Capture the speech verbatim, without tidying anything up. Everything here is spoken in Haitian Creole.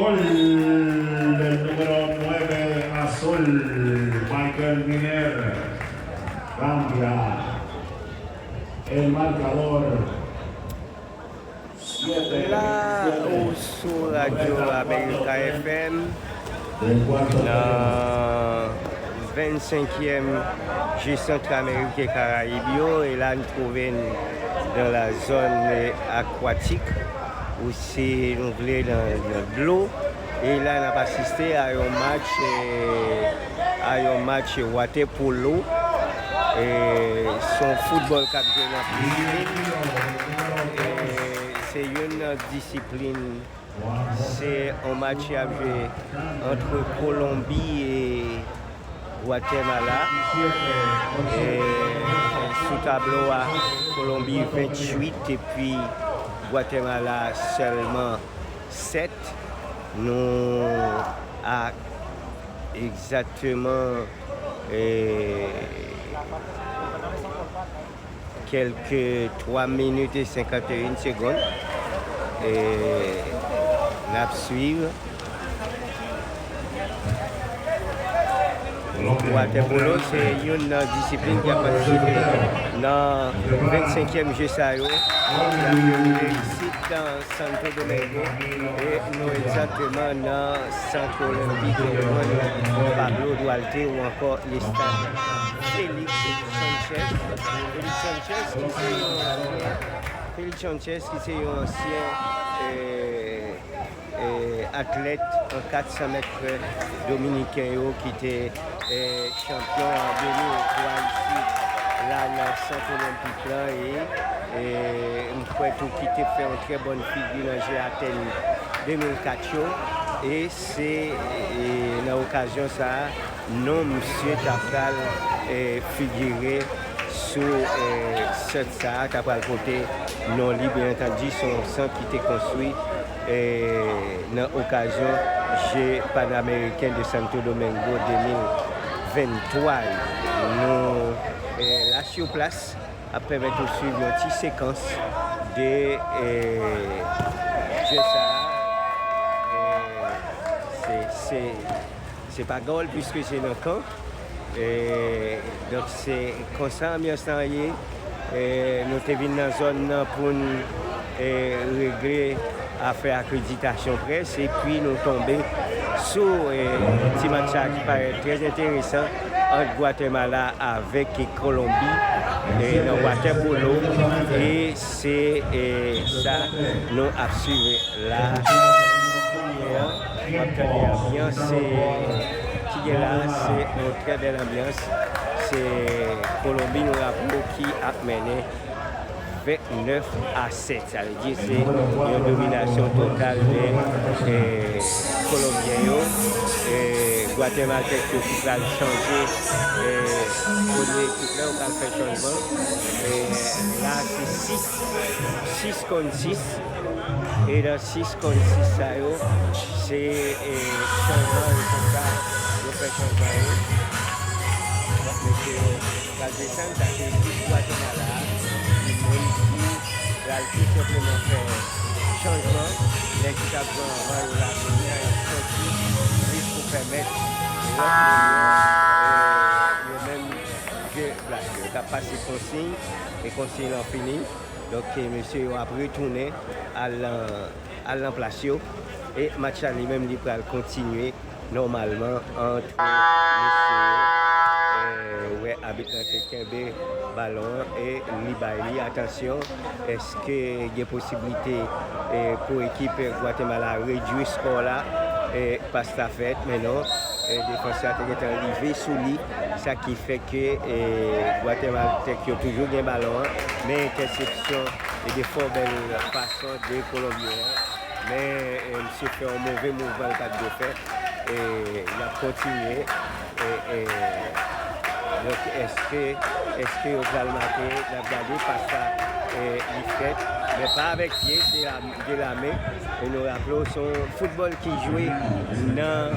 Gol del número nueve azul, Michael Miner. Cambia el marcador. La ou sou Radyo Amerika F M nan vennsenkyèm Jeu Centrafricain et Caraïbes yo, e la n twouve n nan la zòn akwatik, ou si nou vle nan, nan dlo. E la n ap asiste a yon match, eh, a yon match water polo. Eh, se yon foutbòl k ap jwe nan pisin. Eh, se youn nan disiplin. Se yon match y ap jwe ant Kolonbi e Gwatemala. E sou tablo a, Kolonbi venntuit epi Gwatemala sèlman sèt. Nou a egzakteman, eh, kèlke twa minit e senkanteyen segonn. E n ap swiv. Watèpolo se youn nan disiplin ki ap patisipe nan vennsenkyèm je sa yo. Isit nan Santo Domingo, e nou egzakteman nan Sant Olenpik Juan Pablo Duarte ou ankò estad Félix Sanchez. Félix Sanchez ki se yon ansyen, Félix Sanchez ki se yon ansyen, eh, eh, atlèt an kat san mèt frè dominiken yo ki te, eh, chanpyon an de mil twa isit la nan Sant Olenpik lan e, eh, m kwè tou ki te fè yon trè bòn figi nan je Atèn de mil kat yo. E se, eh, nan okazyon sa a, non misye ta pral, eh, figire sou, eh, sèt sa a, ta pral pote non li, byen antandi, se yon sant ki te konstwi, eh, nan okazyon Je Panameriken de Santo Domingo de mil venntwa yo. Nou, eh, la sur place ap pèmèt ou swiv yon ti sekans de, eh, je sa a. Eh, se, se, se pa gòl, piske se nan kan. Eh, donk, se konsa anbyans lan ye. Eh, nou te vin nan zòn nan pou n, eh, regle afè akreditasyon près, epi nou tonbe sou, eh, ti match sa a ki parèt trè enteresan ant Gwatemala avèk Kolonbi, eh, nan watèpolo, e se, eh, sa nou ap swiv la. W ap tande anbyans, se, ki gen la, se yon trè bèl anbyans. Se Kolonbi, nou raple w, ki ap mennen vennèf a sèt. Sa vle di se yon dominasyon total de, eh, Kolonbyen yo. Eh, Gwatemaltèk yo ki pral chanje, eh, premye ekip la, yo pral fè chanjman. Eh, la, se sis, sis kont sis. E nan sis kont sis sa yo, se, eh, chanjman yo konsa, yo fè chanjman yo. Donk, mesye yo pral desann, sa se ekip Gwatemala a, ki menm ki pral tou senpleman fè chanjman. Nèg ki t ap jwe anvan yo la, kounye a y ap sòti, jis pou pèmèt lòt moun yo, eh, yo menm jwe plas yo. Yo t ap pase konsiy, e konsiy lan fini. Donk, mesye yo ap retounen al nan, al nan plas yo. E match la li menm li pral kontinye nòmalman ant mesye yo. Eh, ou wè abit lan te kenbe balon an e li bay li. Atansyon, èske gen posiblite, eh, pou ekip Gwatemala redui skò la? Eh, pas la fèt, men non. Eh, defansè a te gentan rive sou li, sa ki fè ke, eh, Gwatemaltèk yo toujou gen balon an, men entèsepsyon e de fò bèl pas de Kolonbyen an. Men, eh, misye fè yon move mouvman l pa t dwe fè. E y ap kontinye. E, e, donk, èske, èske yo pral make? N ap gade pas sa, e, li fèt. Men pa avèk pye, se a, de la men. E nou raple w, se yon foutbòl ki jwe nan